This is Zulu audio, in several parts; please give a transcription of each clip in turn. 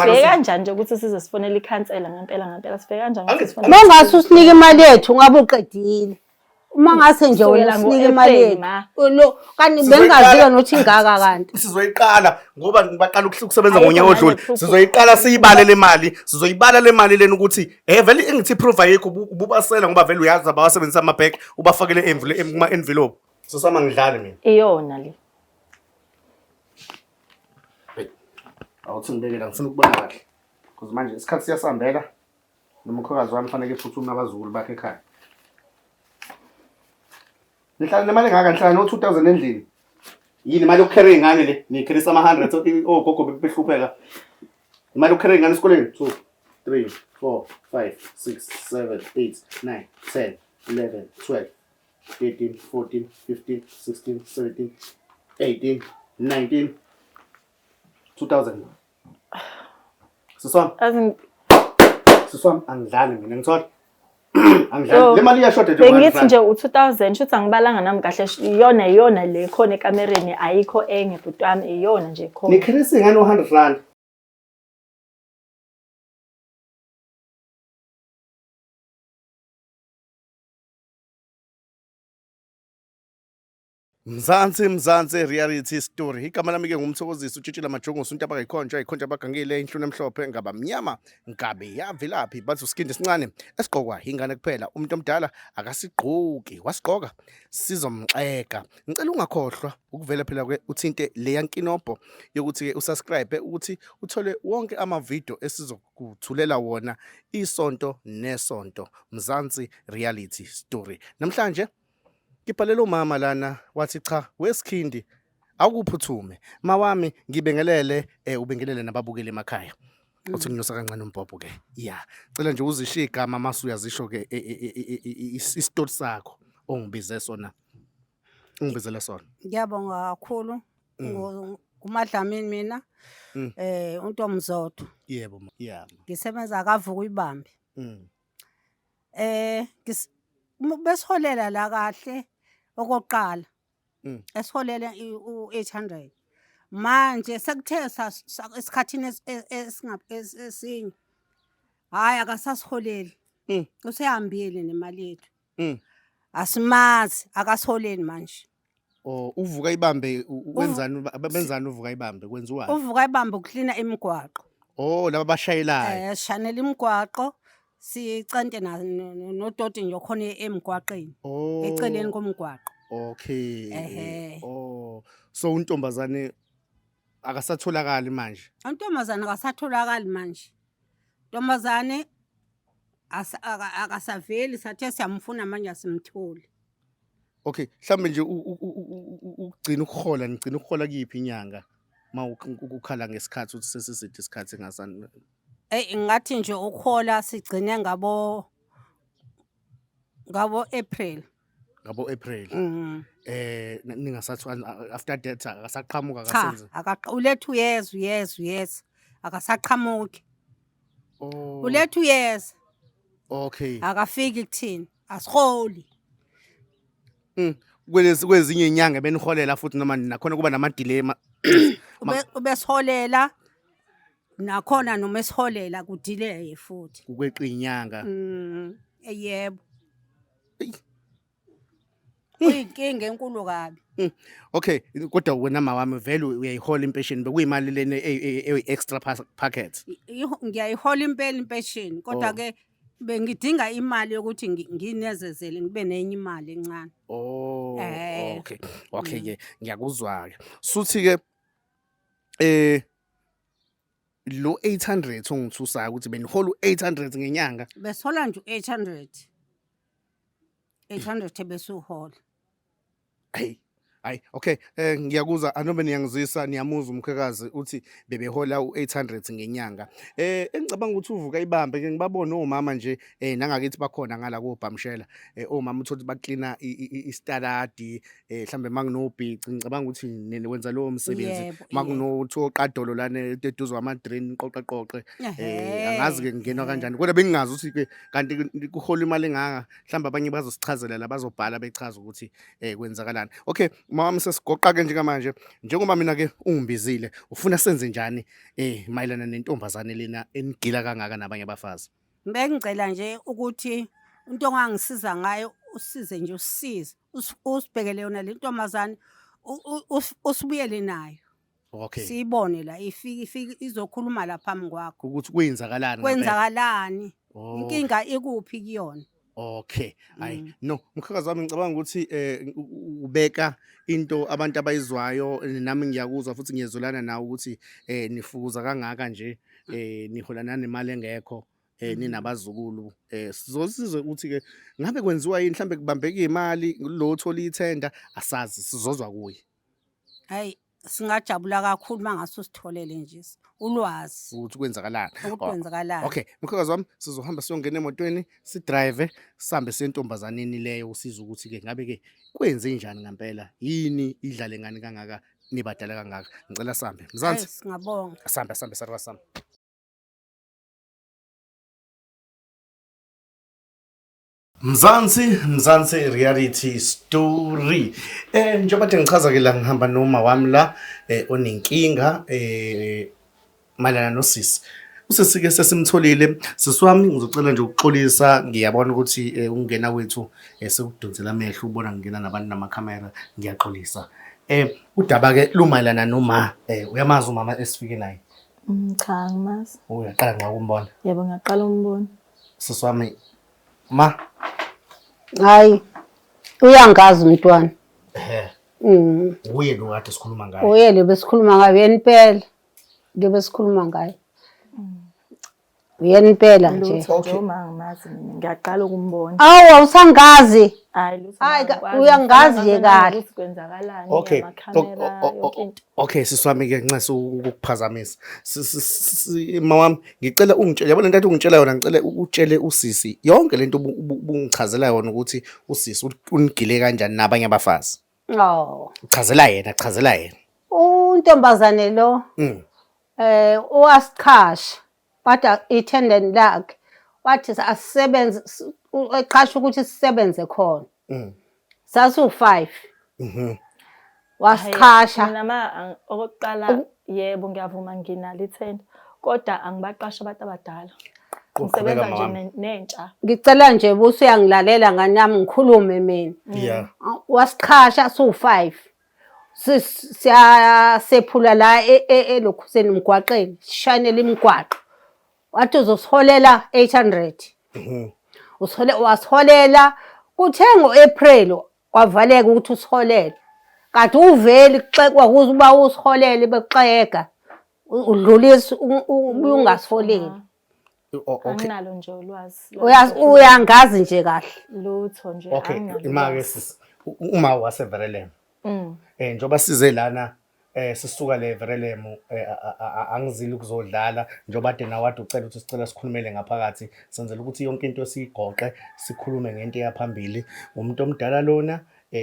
Sifike kanjani nje ukuthi size sifonele ikhansela ngempela ngempela sifike kanjani ukuthi sifonele Uma ungase usinike imali yethu ungabe uqedile. Uma ngase nje wena Kusukela usinike imali ngo-April, yethu. ma. Lo kanti bengazi-ke nokuthi ingaka kanti. Sizoyiqala ngoba baqala ukusebenza Ayikho ngonyaka nale odlule. proof. Sizoyiqala siyibale le mali. Sizoyibala le mali lena ukuthi vele engithi proof ayikho ububasela ngoba vele uyazi abawasebenzisa ama-bag ubafakele kuma envelope. Sosama ngidlale mina. Iyona le. Awuthi ngibeke la ngifuna ukubona kahle. Because manje isikhathi siyasambela. Nomkhokazi wami fanele ephuthume abazukulu bakhe ekhaya. Nihlala nemali engaka nihlala no 2000 endlini. Yini imali yokukhera ingane le? Nikherisa ama 100 ogogo behlupheka. Imali yokukhera ingane esikoleni 2 3 4 5 6 7 8 9 10 11 12 13 14 15 16 17 18 19 2000. Siswami, Azi siswami angidlali mina ngithola. Angidlali. Le mali iyashoda nje. Bengithi nje u-2000 shuthi angibalanga nami kahle iyona iyona le khona ekamereni ayikho enye bhuti wami iyona nje khona. Nikherisa ingane u100 rand. Mzansi Mzansi reality story. Igama lami ke ngumthokozisi utshitshila majongosi untaba kayikhonjwa ikhonjwa abagangile inhlunu emhlophe ngaba mnyama ngabe yavelaphi bathi usikhindi esincane esigqokwa ingane kuphela umuntu omdala akasigqoki wasigqoka sizomxeka. Ngicela ungakhohlwa ukuvela phela ke uthinte leya nkinobho yokuthi ke usubscribe ukuthi uthole wonke ama video esizokuthulela wona isonto nesonto. Mzansi reality story. Namhlanje Ngibhalele umama lana wathi cha wesikhindi awukuphuthume mawami ngibingelele ubingelele nababukeli emakhaya. Uthi nginyusa kancane umbhobho ke. Yeah. Cela nje uzisho igama mase uyazisho ke isitori sakho ongibize sona. Ungibizele sona. Ngiyabonga kakhulu nguMadlamini mina. UNtomzodwa. Yebo ma. Yeah. Ngisebenza kavuka uyibambe. Besiholela la kahle okokuqala. Esiholele u-800. Manje sekuthe esikhathini esinye hhayi akasasiholeli. Usehambile nemali yethu. Asimazi akasiholeli manje. Oh, uvuka ibambe wenzani benzani uvuka ibambe kwenziwani? Uvuka ibambe uklina imigwaqo. Oh, laba bashayelayo. Sishanela imigwaqo sicente nodoti nje okhona emgwaqeni. Oh. Eceleni komgwaqo. Okay. Ehhe. Oh, so untombazane akasatholakali manje. Untombazane akasatholakali manje. Ntombazane akasaveli sathe siyamfuna manje asimtholi. Okay, mhlambe nje ukugcina ukuhola nigcina ukuhola kuyiphi inyanga uma ukukhala ngesikhathi ukuthi sesiside isikhathi engasani. Eyi ngathi nje ukuhola sigcine ngabo April. Ngabo April. Ningasathi after that akasaqhamuka Cha, akasenzi. uletha uyeza uyeza uyeza akasaqhamuki. Oh. Uletha uyeza. Okay. Akafiki kuthina, asiholi. Kwelezi kwezinye inyanga beniholela futhi noma nakhona kuba nama delay ma Ubesiholela nakhona noma esiholela kudelay futhi. Kukweqa inyanga. Yebo. Kuyinkinga enkulu kabi. Okay, kodwa wena mawami vele uyayihola impesheni bekuyimali lena eyi extra packet. Ngiyayihola impela impesheni kodwa Oh. ke bengidinga imali yokuthi nginezezele ngibe nenye imali encane. Oh, okay. Okay ke ngiyakuzwa ke. Suthi ke lo 800 ongithusayo ukuthi benihola u800 ngenyanga. Besihola nje u800. 800 besuhola. Hey. Hayi, okay, ngiyakuzwa anobe niyangizwisa niyamuzwa umkhwekazi uthi bebehola u800 ngenyanga. Engicabanga ukuthi uvuka ibambe ke ngibabone omama nje nangakithi bakhona ngala kobhamshela. Omama uthola ukuthi baklina isitaladi mhlambe makunobhici ngicabanga ukuthi nene wenza lowo msebenzi. Makunothiwa oqadolo lana eduze kwama drain qoqe qoqe. Angazi ke ngingenwa kanjani kodwa bengingazi ukuthi ke kanti kuhola imali engaka. Mhlawumbe abanye bazosichazela la bazobhala bechaza ukuthi kwenzakalani. Okay, Mama sesigoqa ke njengamanje njengoba mina ke ungibizile ufuna senze njani mayelana nentombazane lena enigila kangaka nabanye abafazi. Bengicela nje ukuthi into ongangisiza ngayo usize nje usisize usibhekele yona le ntombazane usibuyele nayo. Okay. Siyibone la ifike ifike izokhuluma la phambi kwakho. Ukuthi kwenzakalani ngempela. Kwenzakalani? Oh. Inkinga ikuphi kuyona? Okay. Hayi Mm. no, mkhakazi wami ngicabanga ukuthi ubeka into abantu abayizwayo nami ngiyakuzwa futhi ngiyezwelana nawe ukuthi nifukuza kangaka nje nihola nanemali engekho ninabazukulu sizosizwe ukuthi ke ngabe kwenziwa yini mhlambe kubambeka imali lo othola ithenda asazi sizozwa kuye. Hayi singajabula kakhulu mangase usitholele nje ulwazi ukuthi kwenzakalani. ukuthi Oh, kwenzakalani. Okay, mkhakazi wami sizohamba siyongena emotweni sidrive sihambe siye entombazaneni leyo usiza ukuthi ke ngabe ke kwenze njani ngempela yini idlale ngani kangaka nibadala kangaka. Ngicela sihambe. Hayi Mzansi singabonga. asambe asambe saruka sami. Mzansi, Mzansi reality story. Njengoba nje ngichaza ke la ngihamba noma wami la onenkinga mayelana nosisi. Usisi ke sesimtholile. Sisi wami ngizocela nje ukuxolisa ngiyabona ukuthi ukungena kwethu sekudonsela amehlo ubona ngingena nabantu namakhamera ngiyaxolisa. Udaba ke lumayelana noma uyamazi umama esifike naye. Cha angimazi. Uyaqala nxa ukumbona. Yebo ngiyaqala ukumbona. Sisi wami ma Hayi uyangazi umntwana. ehe Mm. uye lo kade sikhuluma ngaye. Uye le besikhuluma ngayo yena impela. Le besikhuluma ngayo. Uyena impela nje. Lutho nje Okay. uma angimazi mina ngiyaqala ukumbona. Awu awusangazi. Hayi lutho Hayi, angikwazi. uyangazi nje Ngifuna kahle. ukuthi kwenzakalani Okay. amakhamera yonke into. Okay sisi wami ke nxese ukukuphazamisa. Ma wami ngicela ungitshele yabona lento ungitshela yona ngicela utshele usisi yonke lento ubungichazela yona ukuthi usisi unigile kanjani nabanye abafazi. Oh. Chazela yena, chazela yena. Untombazane lo owasiqhasha kodwa i-tenant lakhe wathi asisebenze eqhasha ukuthi sisebenze khona. Sasiwu-5. Wasiqhasha. Mina ma okokuqala yebo ngiyavuma nginalo ithenda kodwa angibaqashi abantu abadala. Qhubeka Ngisebenza ma nje wami. nentsha. Ngicela nje buse uyangilalela ngani yami ngikhulume mina. Yeah. Wasiqhasha siwu-5. Siyasephula la elokhuzeni emgwaqeni, sishanele imigwaqo. Wathi uzosiholela 800. Usihole wasiholela kuthe ngo-April kwavaleka ukuthi usiholele. Kanti uveli kuxekwa kuze uba usiholele bekuxega. Udlulisa ubuye ungasiholeli. Okay. Anginalo nje ulwazi. Uyangazi nje kahle. Lutho nje. Okay, anginalo ima ke ulwazi. sisi. Uma waseVerelem. Njengoba size lana sisuka le Verelem angizili ukuzodlala njengoba kade nawe wade ucela ukuthi sicela sikhulumele ngaphakathi senzela ukuthi yonke into siyigoqe sikhulume ngento eyaphambili. Umuntu omdala lona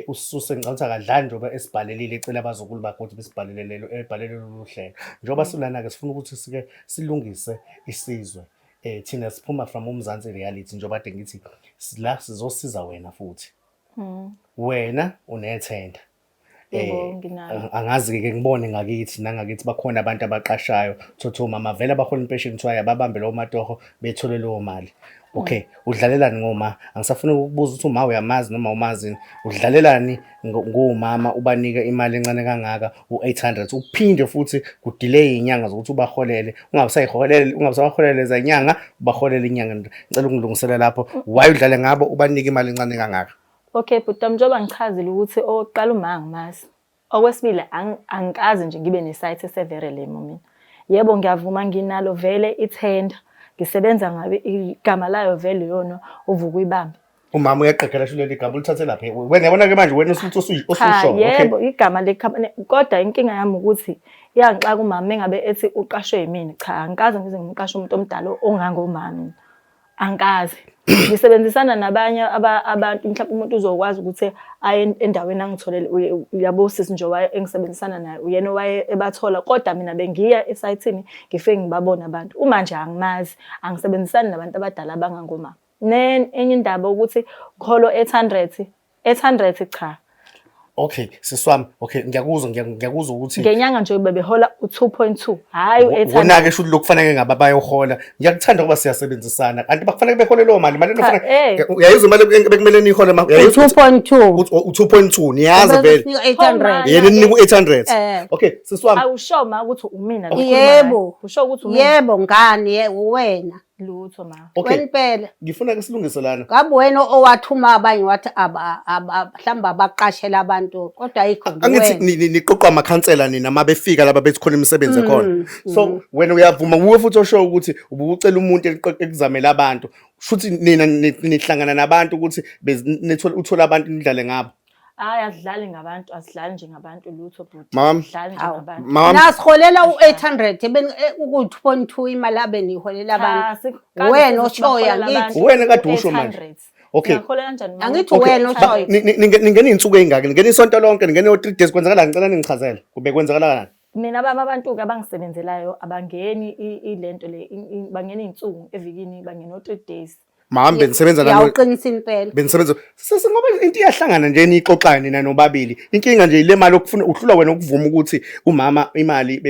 ususe ngicabanga ukuthi akadlali njengoba esibhalelile ecela abazukulu bakhe ukuthi besibhalele lelo ebhalele lolu hlelo. Njengoba silana ke sifuna ukuthi sike silungise isizwe. Thina siphuma from uMzansi reality njengoba kade ngithi la sizosiza wena futhi. Wena unethenda. Yebo, nginalo. Angazi ke ngibone ngakithi nangakithi bakhona abantu abaqashayo thotho omama vele abahola impesheni kuthiwa ababambe lowo matoho bethole leyo mali. Okay, udlalelani ngoma? Angisafuni ukukubuza ukuthi uma uyamazi noma umazi. Udlalelani ngomama ubanike imali encane kangaka u800 uphinde futhi kudelay inyanga zokuthi ubaholele ungabisayiholele ungabisabaholele leza inyanga ubaholele inyanga. Ngicela ungilungisele lapho. Why udlale ngabo ubanike imali encane kangaka? Okay bhuti wami njengoba ngichazile ukuthi okokuqala uma angimazi. Okwesibili angikaze nje ngibe nesite eseVerelem mina. Yebo ngiyavuma nginalo vele ithenda. Ngisebenza ngabe igama layo vele iyona uvuka uyibambe. Umama uyaqagela sho leli gama ulithathe lapha. Wena yabona ke manje wena usuthi Cha ususho. Okay. yebo igama lekhampani kodwa inkinga yami ukuthi iyangixaka umama engabe ethi uqashwe yimina. Cha angikaze ngize ngimqashe umuntu omdala ongangomama mina. Angikaze. Ngisebenzisana nabanye abantu mhlawumbe umuntu uzokwazi ukuthi aye endaweni angitholele uyabo sisi nje waye engisebenzisana naye uyena owaye ebathola kodwa mina bengiya esayithini ngifike ngibabone abantu. Uma nje angimazi angisebenzisani nabantu abadala abangangomama. Enye indaba ukuthi kholo 800 800 cha. Okay, sisi wami, okay, ngiyakuzwa ngiyakuzwa ukuthi Ngenyanga nje bebehola u-2.2, hhayi u-800. Wona-ke shuthi lokhu kufanele ngabe bayohola. Ngiyakuthanda ngoba siyasebenzisana. Kanti bakufanele behole leyo mali, imali Cha, enofanele. eh. Uyayizwa imali bekumele niyihole ma? Uyayizwa ukuthi 2.2. u-2.2 niyazi vele. Besinika 800. Yena ninika u-800. Eh. Okay, sisi wami. Awusho ma ukuthi umina lo okhuluma ngaye. Yebo. Usho ukuthi umina. Yebo ngani ye uwena. Lutho ma. Okay. Wena impela. Ngifuna ke silungise lana. Ngabe wena owathuma abanye wathi mhlawumbe abaqashela abantu kodwa ayikho Angithi nguwena. niqoqwa amakhansela nina uma befika laba bethi khona imisebenzi ekhona. So wena uyavuma nguwe futhi osho ukuthi ubucela umuntu ekuzamela abantu. Shuthi nina nihlangana nabantu ukuthi uthola abantu nidlale ngabo. Hayi asidlali ngabantu, asidlali nje ngabantu lutho bhuti. Mama. Asidlali nje Hawu. ngabantu. Mama Nasiholela u-800 eben uku-2.2 imali abeniyiholela abantu. Cha, sikaze Wena size oshoyo sibaholela angithi. abantu Wena kade usho manje. 800. Okay. Singaholela kanjani mama? Angithi Okay. wena oshoyo. Ningena iy'nsuku ey'ngaki? Ningena isonto lonke, ningena o-3 days kwenzakalani? Ngicela ningichazele. Kube kwenzakalani? Mina bami abantu-ke abangisebenzelayo abangeni ilento le bangena iy'nsuku evikini bangena o-3 days. Mama benisebenza nami. Uyawuqinisa impela. Benisebenza sese ngoba into iyahlangana nje niyixoxayo nina nobabili. Inkinga nje ile mali okufuna uhlula wena ukuvuma ukuthi umama imali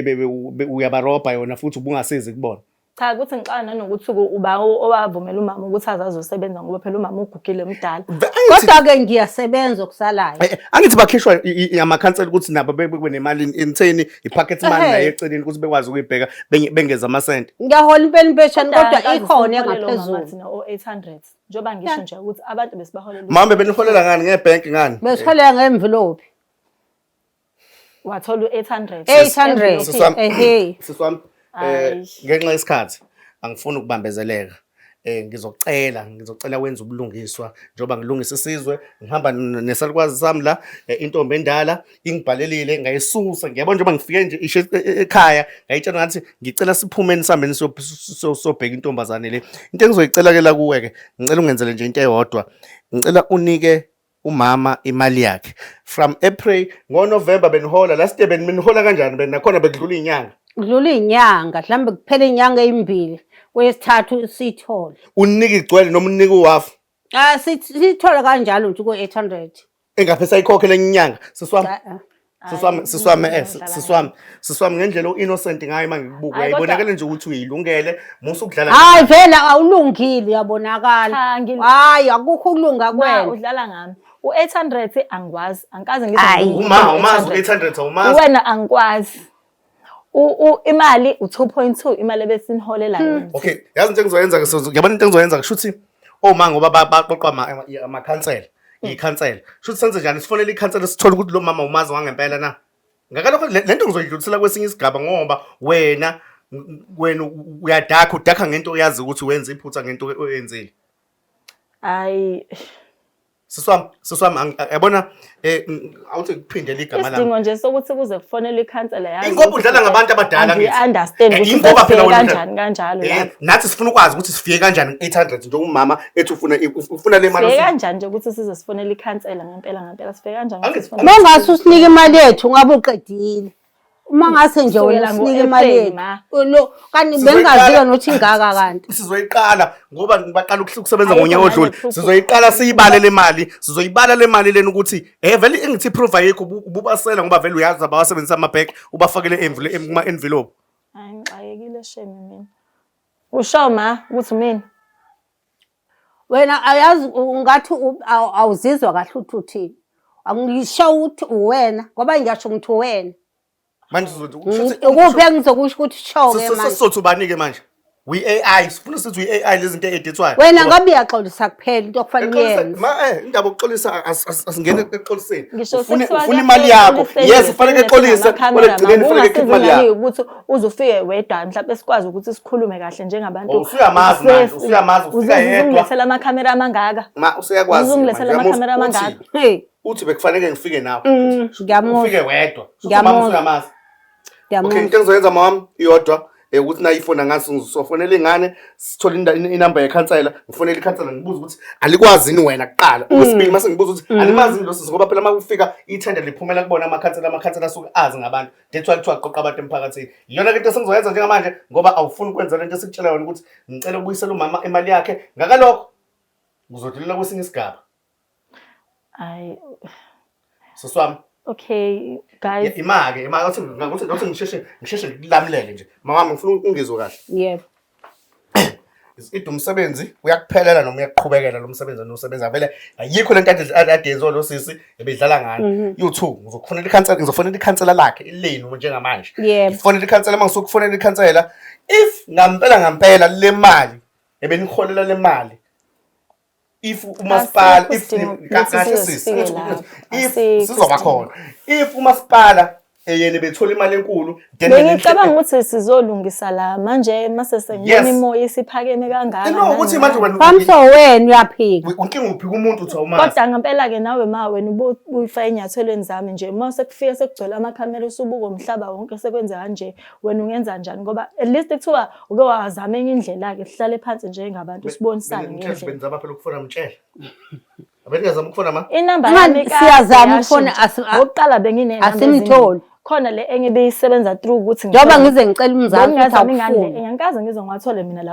uyabarobha yona futhi ubungasizi kubona. Cha ukuthi ngixaka nanokuthi uba owavumela umama ukuthi aze azosebenza ngoba phela umama ugugile mdala. Kodwa-ke ngiyasebenza okusalayo. Angithi bakhishwa amakhansela ukuthi nabo bebe nemali intheni i-pocket money nayo eceleni ukuthi bekwazi ukuyibheka bengeze amasente. Ngiyahola impela impesheni kodwa Akaze ikhona simholele umama engaphezulu. thina o-800 njengoba ngisho nje ukuthi abantu besibaholela Mama beniholela ngani ngebhenki ngani? Besiholela ngemvilophi. Wathola u-800. 800. Sisi wami. Ehhe. Sisi wami Ayi. ngenxa yesikhathi angifuni ukubambezeleka. Ngizocela wenze ubulungiswa njengoba ngilungisa isizwe ngihamba nesalukwazi sami la intombi endala ingibhalelile ngayisusa ngiyabona njengoba ngifike nje ishe ekhaya ngayitshela ngathi ngicela siphumeni sihambeni siyobheka intombazane le. Into engizoyicela ke la kuwe ke ngicela ungenzele nje into eyodwa, ngicela unike umama imali yakhe from April ngoNovember benihola last year benihola kanjani benakhona bekudlula inyanga? Kudlula inyanga mhlawumbe kuphela inyanga ezimbili kwesithathu sithole. Unike igcwele noma unike uhafu? Ah, sithole kanjalo nje ku-800. Engaphe sayikhokhe lenye inyanga sisi wami. Cha, ah. Sisi wami, Hayi, sisi wami, ngidlala sisi wami, sisi wami ngendlela o-innocent ngayo uma ngikubuka Hayi, uyayibonakala nje ukuthi uyilungele musa ukudlala. Hayi vele awulungile uyabonakala. Cha, Hayi akukho ukulunga Ma kwena. udlala ngami. U-800 angikwazi, angikaze ngize Hayi. ngiwumuntu Uma awumazi u-800. u-800 awumazi. Wena angikwazi. Imali u-2.2 imali ebesiniholela yona. Okay, yazi into engizoyenza ke ngiyabona into engizoyenza kusho ukuthi oma ngoba baqoqwa amakhansela, ikhansela. Kusho ukuthi senze njani sifonele ikhansela sithole ukuthi lo mama umazi wangempela na? Ngakalokho le nto ngizoyidlulisela kwesinye isigaba ngoba wena uyadakha udakha ngento oyazi ukuthi wenza iphutha ngento oyenzile. Hayi. Sisi wami, sisi wami yabona awuthi kuphindele igama lami. Isidingo nje sokuthi kuze kufonelwe ikhansela yazi. Ingoba udlala ngabantu abadala ngithi. Angi-understand ukuthi Ingoba phela sesifike wena kanjani kanjalo lapho. Nathi sifuna ukwazi ukuthi sifike kanjani ku-800 nje umama ethi ufuna le mali. Sifike kanjani nje ukuthi size sifonele ikhansela ngempela ngempela sifike kanjani ukuthi Angithi- sifonele Uma ungase usinike imali yethu ungabe uqedile. Uma ngase nje wena Kusukela usinike imali ngo-April, yethu. ma. Lo kanti bengaziwa nokuthi ingaka kanti. Sizoyiqala ngoba baqala ukusebenza Ayikho ngonyaka odlule. nale proof. Sizoyiqala siyibale le mali. Sizoyibala le mali lena ukuthi vele engithi proof ayikho ububasela ngoba vele uyazi abawasebenzisa amabhek ubafakele kuma envelope. Hayi ngixakekile shame mina. Usho ma ukuthi mina. Wena ayazi ungathi awuzizwa kahle ukuthi uthini. Angisho ukuthi uwena ngoba ngiyasho ngithi uwena. Manje sizothi kushuthi Ukuphi engizokusho ukuthi sho ke manje. Sizothi ubani ke manje? We AI sifuna sithi we AI lezi zinto edithwayo. Wena ngabe uyaxolisa kuphela into okufanele uyenze. Ma indaba yokuxolisa asingene ekuxoliseni. Ngisho Ufuna sekuthiwa ufuna imali yakho. kuyaxoliseka, Yes, ufanele exolise. amakhamera, Kodwa ekugcineni ma, ufanele ekhiphe imali ungasizi yakho. ukuthi uze ufike wedwa mhlawumbe sikwazi ukuthi sikhulume kahle njengabantu. Oh, usuyamazi manje, usuyamazi, ufika yedwa. Uzungilethela amakhamera amangaka. Ma useyakwazi. Uzungilethela manje, amakhamera uthi- amangaka. Hey, Uthi bekufanele ngifike nawe. ngiyamuzwa. Ufike wedwa. Shuthi Ngiyamuzwa. mama usuyamazi. Okay, Ngiyamuzwa. into engizoyenza mama iyodwa ukuthi nayo ifoni angazi ngizofonela ingane sithole inamba yekhansela ngifonele ikhansela ngibuze ukuthi alikwazi yini wena kuqala. Okwesibili mase ngibuza ukuthi alimazi yini lo sisi ngoba phela uma kufika ithenda liphumela kubona amakhansela, amakhansela asuke azi ngabantu. That's why kuthiwa qoqa abantu emphakathini. Iyona ke into esengizoyenza njengamanje ngoba awufuni ukwenza lento esikutshela yona ukuthi ngicela ubuyisele umama imali yakhe. Ngakalokho ngizodlulela kwesinye isigaba. Hayi. Sisi wami. Okay guys. Ima-ke, ima awuthi ngakuthi ngisheshe ngisheshe ngikulamulele nje. Mama wami ngifuna ungizwe kahle. Yebo. Ida umsebenzi uyakuphelela noma uyaqhubekela lo msebenzi onosebenza vele ayikho lento ade yenziwa lo sisi ebedlala ngayo. You2 ngizokufonela ikhansela ngizofonela ikhansela lakhe ilenu njengamanje. Yebo. Ngifonela ikhansela uma ngisukufonela ikhansela if ngampela ngampela le mali ebeniholela le mali if umasipala if Asikho isidingo kahle ukuthi sisi size if sifike lapho. Asikho sizoba isidingo. khona if umasipala eyena bethola imali enkulu then Bengicabanga ukuthi sizolungisa la manje mase sengibona Yes. imoya isiphakeme kangaka. No ukuthi manje wena Famso wena uyaphika. unkinga uphika umuntu uthi awumazi. Kodwa ngempela-ke nawe ma wena ubuyifake enyathelweni zami nje uma sekufika sekugcwele amakhamera usubuka umhlaba wonke sekwenza kanje wena ungenza njani ngoba at least kuthiwa uke wazama enye indlela-ke sihlale phansi njengabantu sibonisane ngendlela. Benzama phela ukufona mtshela. Abengazama ukufona ma? Inamba Manje yami kade siyazama ukufona, yashintsha. Ngokuqala benginenamba asimtholi. eziningi. Khona le enye ebeyisebenza through ukuthi Njengoba ngithole- ngize ngicela umzali ukuthi Bengingazami ingane le awufuni. enye, angikaze ngize ngiwathole mina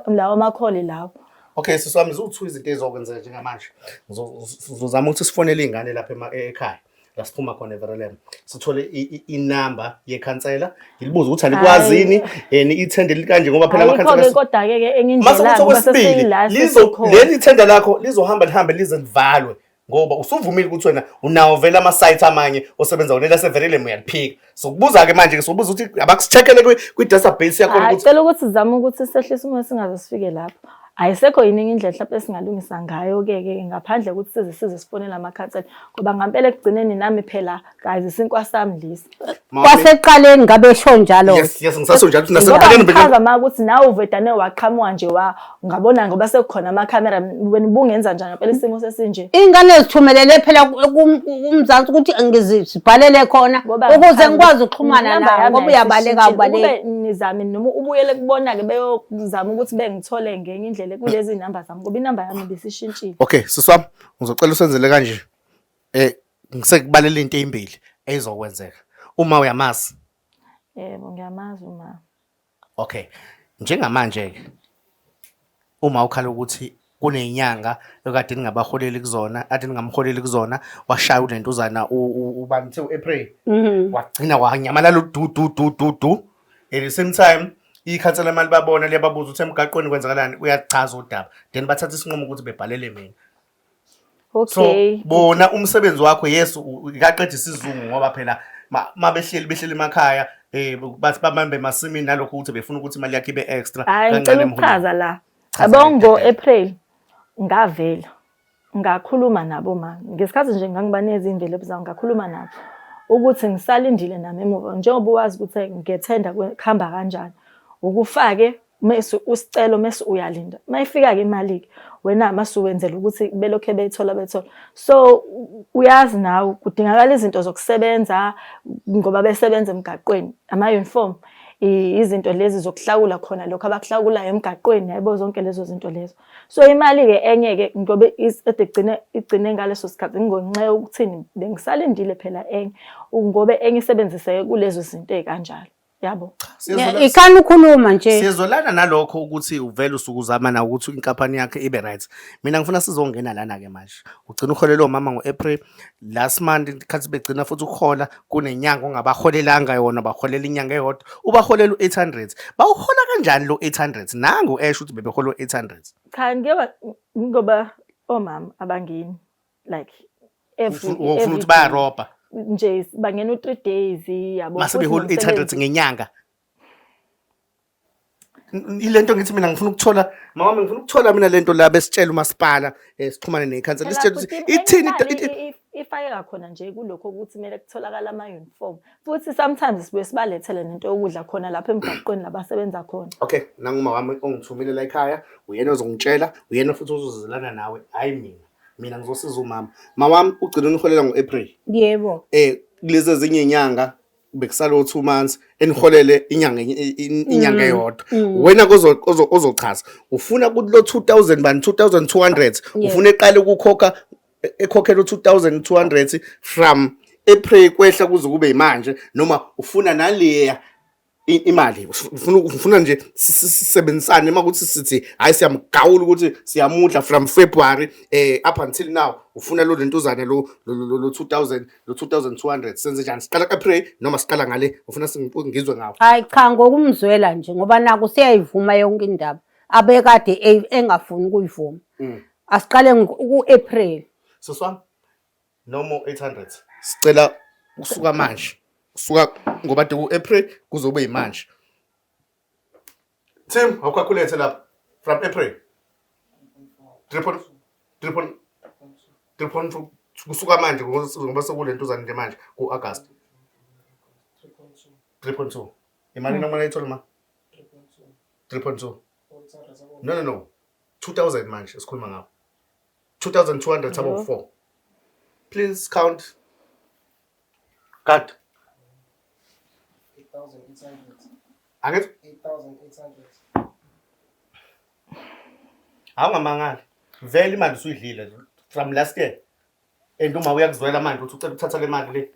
lawo makholi lawo. Okay sisi wami ziwu-two izinto ezizokwenzeka njengamanje. Ngizozama ukuthi sifonele iy'ngane lapha ekhaya. La siphuma khona eVerelem. Sithole inamba yekhansela. Ngilibuze ukuthi alikwazi yini and ithende likanje ngoba phela Ayikho-ke amakhansela kodwa-ke ke enye mase indlela kuthi ngoba okwesibili sesiyila lizo sesikhona. leli thenda lakho lizohamba lihambe lize livalwe ngoba usuvumile ukuthi wena unawo vele ama-site amanye osebenza wona elaseverelem uyaliphika. Sokubuza-ke manje-ke sokubuza ukuthi abakucheckele kwi-database yakho Hayi, ukuthi cela ukuthi sizame ukuthi sehlise uma singaze sifike lapho. Ayisekho yini enye indlela mhlawumbe esingalungisa ngayo-ke ke ngaphandle kokuthi size size sifonele amakhansela ngoba ngampela ekugcineni nami phela guys isinkwa sami lesi. Kwasekuqaleni ngabe esho njalo. Yes, yes, ngisasho njalo ukuthi Ngoba nasekuqaleni ngichaza ma ukuthi nawe uvedane waqhamuka nje wa ngabona ngoba sekukhona amakhamera wena ubungenza njani ngempela isimo sesinje. Iy'ngane zithumelele phela kumzansi ukuthi ngizibhalele khona Ngoba ukuze ngichaza ngikwazi ukuxhumana inamba nawe yami ngoba uyabaleka ayisishintshile. awubaleki. Ukube nizame noma ubuyele kubona-ke beyozama ukuthi bengithole ngenye indlela kulezi namba zami ngoba inamba yami ibisishintshile. Okay, sisi wami, ngizocela usenzele kanje. Ngisekubalela into ezimbili ezizokwenzeka. Uma uyamazi. Yebo, ngiyamazi uma. Okay. Njengamanje ke uma ukhala ukuthi kunenyanga ekade ningabaholeli kuzona, ade ningamholeli kuzona, washaya unentuzana ubani kuthiwa u-April. Wagcina wanyamalala du du du du du. At the same time ikhansela imali babona liyababuza ukuthi emgaqweni kwenzakalani, uyachaza udaba. Then bathatha isinqumo ukuthi bebhalele mina. So Okay. bona umsebenzi wakho yes ikaqeda isizungu ngoba phela ma behleli behleli emakhaya bathi babambe emasimini nalokho ukuthi befuna ukuthi imali yakhe ibe extra Hayi kancane ngicela emholweni. ukuchaza la. Chaza Yabo le ngo-April ngavela ngakhuluma nabo ma ngesikhathi nje ngangibanikeza iy'mvelaphi zami ngakhuluma nabo ukuthi ngisalindile nami emuva njengoba wazi ukuthi ngethenda kuhamba kanjani ukufake mese usicelo mese uyalinda mayifika-ke imali-ke wena mase uwenzela ukuthi belokhe beyithola bethola so uyazi nawe kudingakala izinto zokusebenza ngoba besebenza emgaqweni ama-uniform izinto lezi zokuhlawula khona lokho abakuhlawulayo emgaqweni yabo zonke lezo zinto lezo so imali-ke enye-ke ngoba ede igcine igcine ngaleso sikhathi ngingonxe ukuthini bengisalindile phela enye ngoba enye isebenziseke kulezo zinto ey'kanjalo yabo. Ikhani ukhuluma nje. Siyezwelana nalokho ukuthi uvele usuke uzama na ukuthi inkampani yakhe ibe right. Mina ngifuna sizongena lana ke manje. Ugcina uholele omama ngo-April last month ikhathi begcina futhi ukuhola kunenyanga ongabaholelanga yona baholela inyanga eyodwa ubaholela u-800. Bawuhola kanjani lo 800? Nangu esho ukuthi bebehola u-800. Cha ngeke ngoba omama abangeni like every Ufuna every ukuthi bayarobha. nje bangena u-3 days yabo Mase futhi behola u-800 nomsebenzi. ngenyanga. Ile nto ngithi mina ngifuna ukuthola mama wami ngifuna ukuthola mina lento la besitshela umasipala sixhumane nekhansela Phela isitshela futhi ukuthi ithini enye imali ifakeka khona nje kulokho ukuthi kumele kutholakala ama-uniform futhi sometimes sibuye sibalethele nento yokudla khona lapha emgaqweni labasebenza khona. Okay, nanguma wami ongithumile la ekhaya uyena ozongitshela uyena futhi ozozelana nawe hayi mina mina ngizosiza umama mama wami ugcina uniholela ngo-April. Yebo. Kulezi ezinye inyanga bekusala o-2 months eniholele inyanga inyanga eyodwa wena ozochaza ufuna ukuthi lo 2000 bani 2200 ufuna eqale ukukhokha ekhokhela u-2200 from April kwehla kuze kube manje noma ufuna naleya Imali ufuna nje sisebenzisane uma kuthi sithi hayi siyamgawula ukuthi siyamudla from February up until now ufuna lo lentuzana lo lo 2000 lo 2200. Senze njani? Siqala April noma siqala ngale? Ufuna ngizwe ngawo. Hayi cha, ngokumzwela nje, ngoba naku siyayivuma yonke indaba abekade engafuni ukuyivuma. Asiqale ku-April. Siswami, no more 800. Sicela kusuka manje, kusuka ngoba de ku-April kuzobe yimanje. Tim, awucalculate lapha from April 3 point 3 point 3.2 kusuka manje, ngoba sekulentuzana nje manje ku-August. 3.2 imali noma ayithola ma 3.2. No, no, no, 2000 manje esikhuluma ngawo, 2200 abo 4. Please count. Cut. 8,800. Angithi 8,800. Awungamangali vele, imali usuyidlile from last year and uma uyakuzwela manje ukuthi ucela ukuthatha le mali le.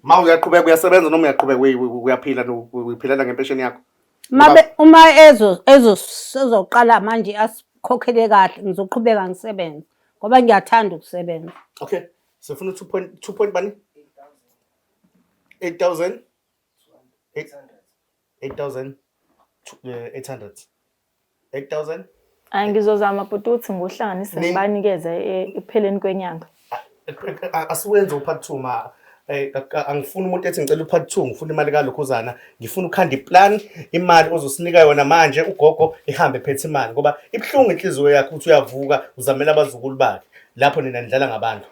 Ma uyaqhubeka uyasebenza noma uyaqhubeka uyaphila uyiphilela ngempesheni yakho? Mabe uma ezo ezo ezoqala manje asikhokhele kahle, ngizoqhubeka ngisebenze ngoba ngiyathanda ukusebenza. Okay, sifuna 2 point 2 point bani? 8000 8000 800 8000. Hayi, ngizozama bhuti ukuthi ngikuhlanganise ngibanikeze ekupheleni kwenyanga. Asiwenze u-part 2 ma. Angifuni umuntu ethi ngicela u-part 2, ngifuna imali kalokhuzana. Ngifuna ukhanda iplan, imali ozosinika yona manje ugogo ihambe ephethe imali, ngoba ibuhlungu inhliziyo yakhe ukuthi uyavuka uzamela abazukulu bakhe lapho nina nidlala ngabantu.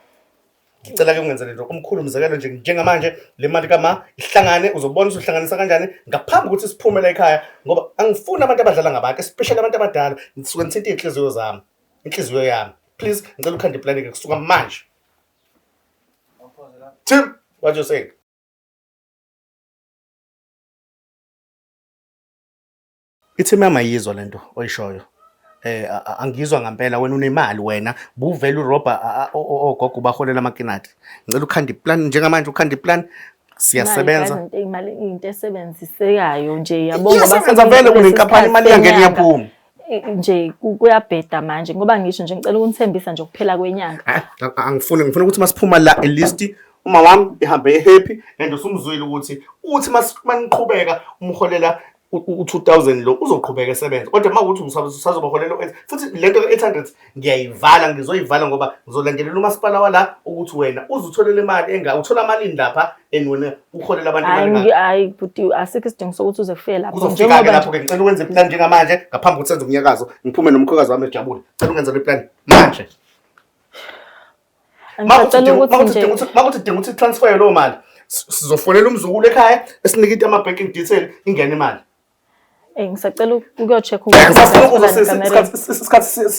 Ngicela ke ungenzele nje omkhulu umzekelo nje njengamanje, le mali kama ihlangane, uzobona ukuthi uhlanganisa kanjani ngaphambi kokuthi siphume la ekhaya, ngoba angifuni abantu abadlala ngabantu, especially abantu abadala. Ngisuke ngithinta iy'nhliziyo zami, inhliziyo yami. Please, ngicela ukhanda iplan ke kusuka manje. Tim, what you saying? Ithi mama yizwa lento oyishoyo. Angizwa ngempela, wena unemali, wena buvela urobha ogogo baholela amakinati. Ngicela ukhanda iplan njengamanje, ukhanda iplan, siyasebenza. Imali, imali into esebenzisekayo nje yabo, ngoba Iyasebenza vele, unenkampani, imali iyangena iyaphuma. Nje kuyabheda manje ngoba ngisho nje ngicela ukunithembisa nje ukuphela kwenyanga. Angifuni, ngifuna ukuthi masiphuma la at least uma wami ihambe happy and usumzwile ukuthi uthi maniqhubeka umholela u-2000 lo uzoqhubeka esebenza, kodwa uma kuthi usazobaholela u-8 futhi lento ka-800 ngiyayivala, ngizoyivala ngoba ngizolandelela umasipala wala ukuthi wena uze utholele imali enga uthola malini lapha and wena uholela abantu imali Hayi engaka. Hayi bhuti, asikho isidingo sokuthi uze kufike lapho. Kuzofika-ke Njengoba lapho-ke. Ngicela ukwenza iplan njengamanje ngaphambi kokuthi senze umnyakazo, ngiphume nomkhokazi wami ejabule. Ngicela ungenze le plan manje. Ngisacela ukuthi nje Makuthi dinga ukuthi transfer leyo mali, sizofonela umzukulu ekhaya esinike ama-banking detail, ingene imali. Ngisacela ukuyo-check. Ngisafuna ukuzwa isikhathi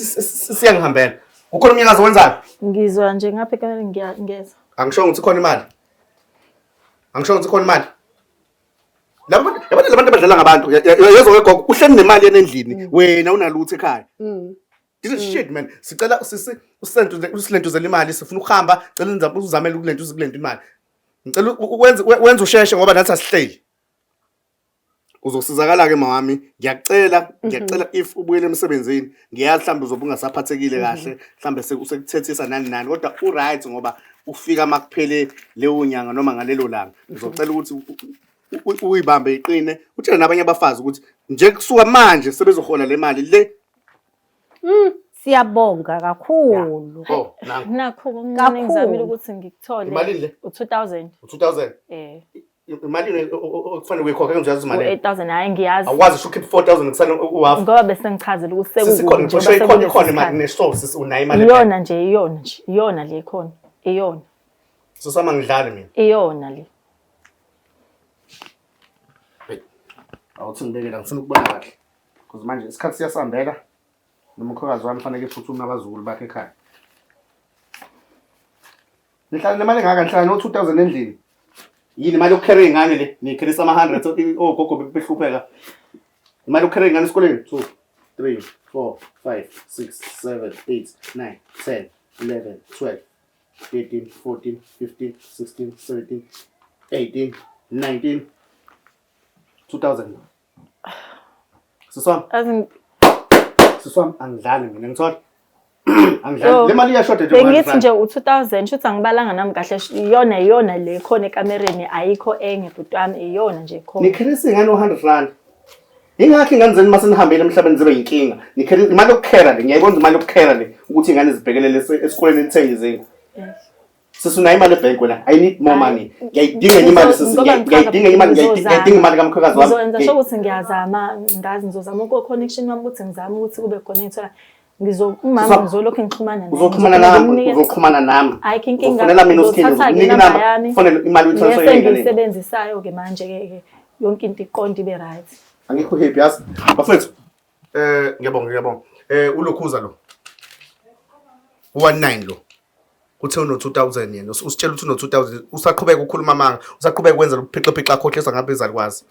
siyangihambela. Kukhona umnyakazo wenzayo? Ngizwa nje ngapha ekamereni, ngiyeza. Angisho ukuthi khona imali, angisho ukuthi khona imali. Labo, yabona labantu abadlala ngabantu, yezwa ke gogo, uhleli nemali yena endlini, wena unalutho ekhaya. This is shit, man. Sicela sisi usilento usilentuzele imali, sifuna ukuhamba, cela uzamele ukulentuza kulento imali. Ngicela wenze usheshe ngoba nathi asihleli. Uzosizakala ke mawami, ngiyakucela, ngiyakucela if ubuyele emsebenzini, ngiyazi mhlawumbe uzobe ungasaphathekile kahle, mhlawumbe sekuthethisa nani nani, kodwa u-right ngoba ufika makuphele leyo nyanga noma ngalelo langa. Ngizocela ukuthi uyibambe iqine, utshele nabanye abafazi ukuthi nje kusuka manje sebezohola le mali le. Siyabonga kakhulu. Oh, nangu. Nakho okuncane engizamile Kakhulu. ukuthi ngikuthole. Imalini le? U-2000. U-2000. Imali okufanele uyikhokhe ngiyazi imali. U-8000, hhayi ngiyazi. Awukwazi usho ukhiphe 4000 kusale uhalf. Ngoba bese ngichazela ukuthi Sisikhona sekukubi ngisho ikhona ikhona imali njengoba neshow sisi unayo imali. Iyona nje, iyona nje, iyona le khona, iyona. Sisama ngidlale mina. Iyona le. Awuthi ngibekela, ngifuna ukubona kahle. Because manje isikhathi siyasambela. Nomkhokazi wami fanele ephuthume abazukulu bakhe ekhaya. Nihlala nemali engaka, nihlala no 2000 endlini. Yini imali yokukhere ingane le? Nikherisa ama 100 ogogo behlupheka. Imali yokukhere ingane esikoleni 2 3 4 5 6 7 8 9 10 11 12 13 14 15 16 17 18 19. 2000. Siswami, Yazi siswami angidlali mina ngithola. Angidlali. Yo, Le mali iyashoda nje. Bengithi nje u-2000 shuthi angibalanga nami kahle iyona iyona le khona ekamereni ayikho enye bhuti wami iyona nje khona. Nikhelisa ingane u100 rand. Ingakho ingane zenu mase nihambile emhlabeni zibe yinkinga. Nikhelisa imali yokukhera le, ngiyayibona imali yokukhera le ukuthi ingane zibhekelele esikoleni nithenge izinkwa. Sisi unayo imali ebhenki wena. I need more money. Ngiyayidinga enye imali sisi. Ngoba Ngiyayidinga enye imali, ngiyayidinga imali kamkhwekazi wami. Ngizoyenza sure ukuthi ngiyazama ngazi ngizozama uku-connection wami ukuthi ngizame ukuthi kube khona engithola ngizo umama Siswa- ngizolokhu ngixhumana naye. Uzoxhumana nami, Ngizomnika- uzoxhumana nami. Ayikho inkinga. Uzofonela mina uSkhindi, Ngizothatha-ke uzokunika inamba inamba, yami. ufonele imali uyi-transfer Lesi enganeni. engiyisebenzisayo-ke manje-ke ke yonke into iqonde ibe right. Angikho happy yazi. Bafethu, ngiyabonga ngiyabonga. Ulokhuza lo. 19 lo. Uthe uno 2000 yena. Usitshela ukuthi uno 2000 usaqhubeka ukukhuluma amanga, usaqhubeka ukwenza lokuphixiphixa akhohlisa ngabe izalukwazi.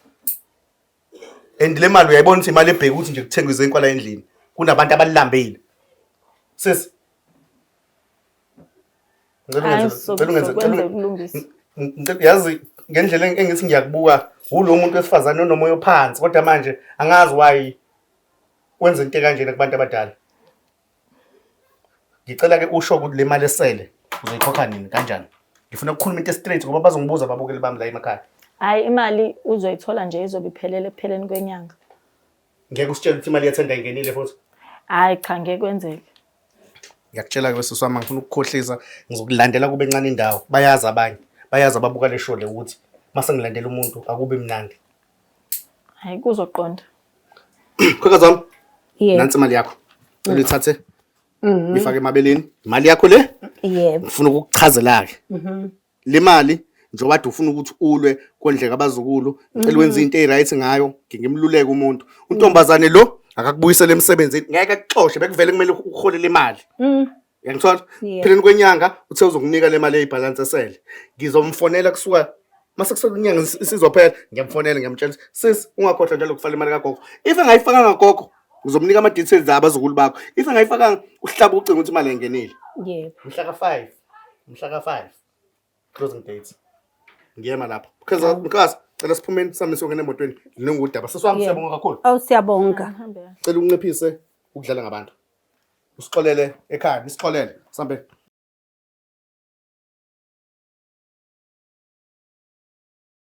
And le mali uyayibona ukuthi imali ebheke ukuthi nje kuthengwe izinkwa la endlini. Kunabantu abalambile. Sis. Ngicela Hhayi, ungenze ngicela ungenze sokwenza ukulungisa. Yazi ngendlela engithi ngiyakubuka ulo muntu wesifazane onomoya ophansi kodwa manje angazi why wenza into kanjena kubantu abadala. Ngicela ke usho ukuthi le mali esele uzoyikhokha nini kanjani? Ngifuna ukukhuluma into straight ngoba bazongibuza ababukeli bami la emakhaya. Hhayi imali uzoyithola nje izobe iphelele ekupheleni kwenyanga. Ngeke usitshele ukuthi imali yethenda ingenile futhi. Hhayi cha ngeke kwenzeke. Ngiyakutshela ke sisi wami ngifuna ukukhohlisa ngizokulandela kube encane indawo. Bayazi abanye. Bayazi ababuka le show le ukuthi mase ngilandela umuntu akubi mnandi. Hhayi kuzoqonda. Khwekazi wami, Yebo. nansi imali yakho. Cela uyithathe. Uyifake emabeleni. Imali yakho le Yebo. ngifuna ukukuchazela-ke. Le mali njengoba kade ufuna ukuthi ulwe kondleka abazukulu, ngicela wenze into e-right ngayo, ngimluleke umuntu. Untombazane lo akakubuyisele emsebenzini, ngeke akuxoshe bekuvele kumele uholele imali. Uyangithola? Yeah. Pheleni kwenyanga uthe uzokunika le mali eyibhalansi esele. Ngizomfonela kusuka mase kusele inyanga isizophela, ngiyamfonela ngiyamtshela ukuthi, sis ungakhohlwa njalo ukufaka imali kagogo. If engayifakanga gogo, ngizomnika ama details abazukulu bakho. If engayifakanga uhlaba ucingo ukuthi imali ayingenile. Yebo. Mhla ka-5. Mhla ka-5. Closing date. Ngiyema lapho. Mkhaza mkhaza cela siphumeni sami songena emotweni. Ningudaba. Sisi wami Yeah. siyabonga kakhulu. Awu siyabonga. Ngihambe kahle. Cela unciphise ukudlala ngabantu. Usixolele ekhaya, nisixolele. Sambe.